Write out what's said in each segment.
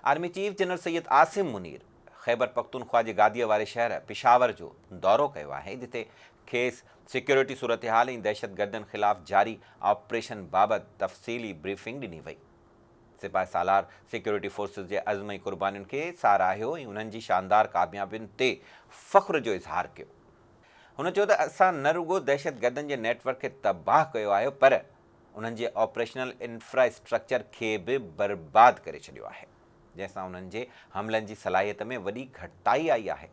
Army chief general Syed Asim Munir Khyber Pakhtunkhwa جي گاديء واري شهر پشاور جو دورو ڪيو آهي، جتي کيس سيڪيورٽي صورتحال ۽ دهشتگردن خلاف جاري آپريشن بابت تفصيلي بريفنگ ڏني وئي. سپاهه سالار سيڪيورٽي فورسز جي عزم ۽ قربانين کي ساراهيو ۽ انهن جي شاندار ڪاميابين تي فخر جو اظهار ڪيو. هن چيو ته اسان نه رڳو دهشتگردن جي نيٽ ورڪ کي تباهه ڪيو آهي پر انهن جي آپريشنل انفراسٽرڪچر کي به برباد ڪري ڇڏيو آهي، جنهن سان انهن جي حملن جي صلاحيت ۾ وڏي گهٽتائي آئي آهي.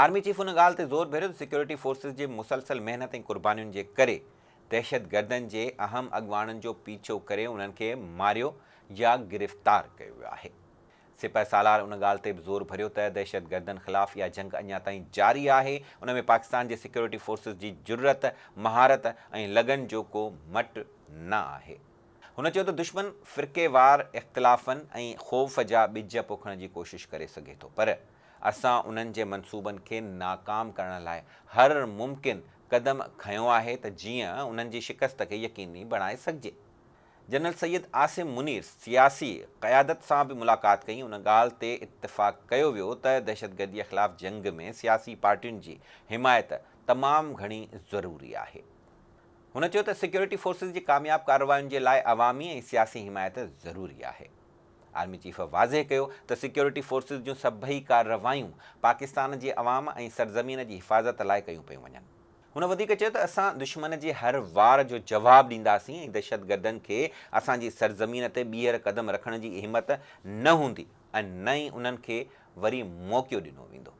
آرمي چيف ان ڳالهه تي زور ڀريو ته سيڪيورٽي فورسز جي مسلسل محنت ۽ قربانين جي ڪري دهشتگردن جي اهم اڳواڻن جو پيڇو ڪري انهن کي ماريو يا گرفتار ڪيو ويو آهي. سپهه سالار ان ڳالهه تي به زور ڀريو ته دهشتگردن خلاف اها جنگ اڃا تائين جاري آهي، ان ۾ پاڪستان جي سيڪيورٽي فورسز جي جرئت، مهارت ۽ لگن جو ڪو مٽ نه آهي. هن چيو ته دشمن فرقيوار اختلافن ۽ خوف جا ٻج پوکڻ جي ڪوشش ڪري سگهي ٿو پر اسان انهن جي منصوبن کي ناڪام ڪرڻ لاء هر ممڪن قدم کنيو آهي ته جيئن انهن جي شڪست کي يقيني بڻائي سگهجي. جنرل سيد عاصم منير سياسي قيادت سان به ملاقات ڪئي، ان ڳالهه تي اتفاق ڪيو ويو ته دهشتگردي خلاف جنگ ۾ سياسي پارٽين جي حمايت تمام گهڻي ضروري آهي. هن چيو ته سيڪيورٽي فورسز جي ڪامياب ڪاررواين جي لاء عوامي ۽ سياسي حمايت ضروري آهي. آرمي چيف واضح ڪيو ته سيڪيورٽي فورسز جون سڀئي ڪارروايون پاڪستان جي عوام ۽ سرزمين جي حفاظت لاء ڪيون پيون وڃن. هن وڌيڪ چيو ته اسان دشمن جي هر وار جو جواب ڏينداسين ۽ دهشتگردن کي اسان جي سرزمين تي ٻيهر قدم رکڻ جي همت نه هوندي ۽ نه ئي انهن کي وري موقعو ڏنو ويندو.